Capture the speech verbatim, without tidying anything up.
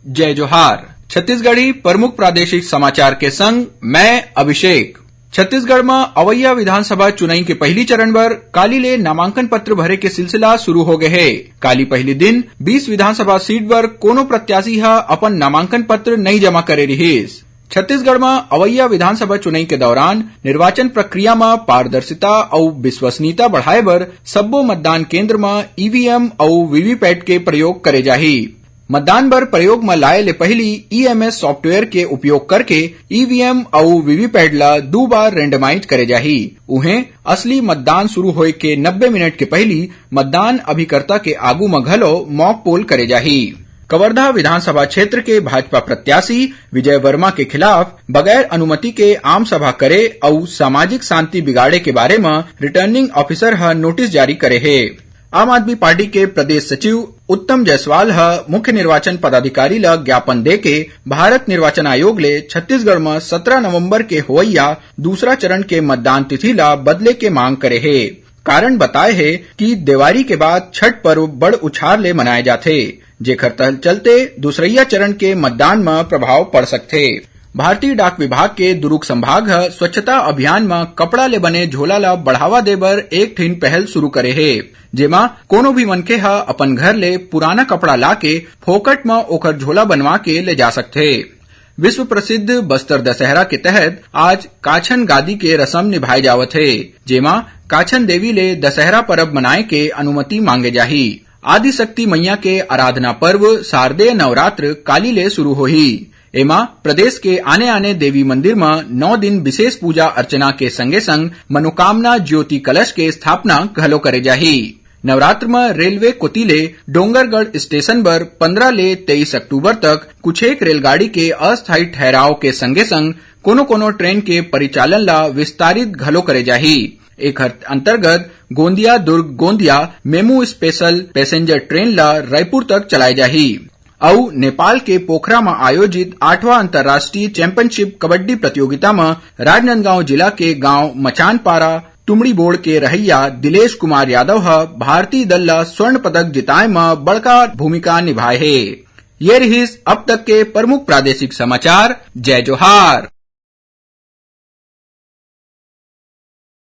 जय जोहार। छत्तीसगढ़ी प्रमुख प्रादेशिक समाचार के संग मैं अभिषेक। छत्तीसगढ़ म अवइया विधानसभा चुनई के पहिली चरण बर काली ले नामांकन पत्र भरे के सिलसिला शुरू हो गए हे। काली पहिली दिन बीस विधानसभा सीट बर कोनो प्रत्याशी ह अपन नामांकन पत्र नइ जमा करे रिहिस। छत्तीसगढ़ म अवइया विधानसभा चुनई के दौरान निर्वाचन प्रक्रिया म पारदर्शिता अउ विश्वसनीयता बढ़ाए बर सब्बो मतदान केंद्र म ईवीएम अउ वीवीपैट के प्रयोग करे जाही। मतदान बर प्रयोग म लाए ले पहिली ईएमएस सॉफ्टवेयर के उपयोग करके ईवीएम अउ वीवीपैट ल दू बार रेंडमाइज करे जाही। उहें, असली मतदान शुरू होए के नब्बे मिनट के पहिली मतदान अभिकर्ता के आगू म घलो मॉक पोल करे जाही। कवर्धा विधानसभा क्षेत्र के भाजपा प्रत्याशी विजय वर्मा के खिलाफ बगैर अनुमति के आम सभा करे अउ सामाजिक शांति बिगाड़े के बारे म रिटर्निंग ऑफिसर ह नोटिस जारी करे हे। आम आदमी पार्टी के प्रदेश सचिव उत्तम जायसवाल ह मुख्य निर्वाचन पदाधिकारी ल ज्ञापन देके भारत निर्वाचन आयोग ले छत्तीसगढ़ म सत्रह नवंबर के होवइया दूसरा चरण के मतदान तिथि ल बदले के मांग करे हे। कारण बताए हे कि देवारी के बाद छठ पर्व बड़ उछार ले मनाए जाथे, जेखर तह-, चलते दूसरइया चरण के मतदान म प्रभाव पड़ सकथे। भारतीय डाक विभाग के दुरूग संभाग ह स्वच्छता अभियान म कपड़ा ले बने झोला ल बढ़ावा दे बर एक ठिन पहल शुरू करे हे, जेमा कोनो भी मनखे ह अपन घर ले पुराना कपड़ा लाके फोकट म ओखर झोला बनवा के ले जा सकथे। विश्व प्रसिद्ध बस्तर दशहरा के तहत आज काछन गादी के रसम निभाए जावत हे, जेमा काछन देवी ले दशहरा परब मनाए के अनुमति मांगे जाही। आदिशक्ति मैया के आराधना पर्व शारदेय नवरात्र काली ले शुरू होही। एमा प्रदेश के आने-आने देवी मंदिर म नौ दिन विशेष पूजा अर्चना के संगे-संग मनोकामना ज्योति कलश के स्थापना घलो करे जाही। नवरात्र म रेलवे कोति ले डोंगरगढ़ स्टेशन बर पंद्रह ले तेईस अक्टूबर तक कुछेक रेलगाड़ी के अस्थायी ठहराव के संगे-संग कोनो-कोनो ट्रेन के परिचालन ला विस्तारित घलो करे जाही। एखर अंतर्गत Gondia Durg Gondia MEMU special passenger train ला रायपुर तक चलाए जाही। अउ नेपाल के पोखरा म आयोजित आठवां अंतर्राष्ट्रीय चैंपियनशिप कबड्डी प्रतियोगिता म राजनांदगांव जिला के गांव मचानपारा टुमड़ीबोड़ के रहइया दिलेश कुमार यादव ह भारतीय दल ल स्वर्ण पदक जिताए म बड़का भूमिका निभाए हे। ये रिहिस अब तक के प्रमुख प्रादेशिक समाचार। जय जोहार।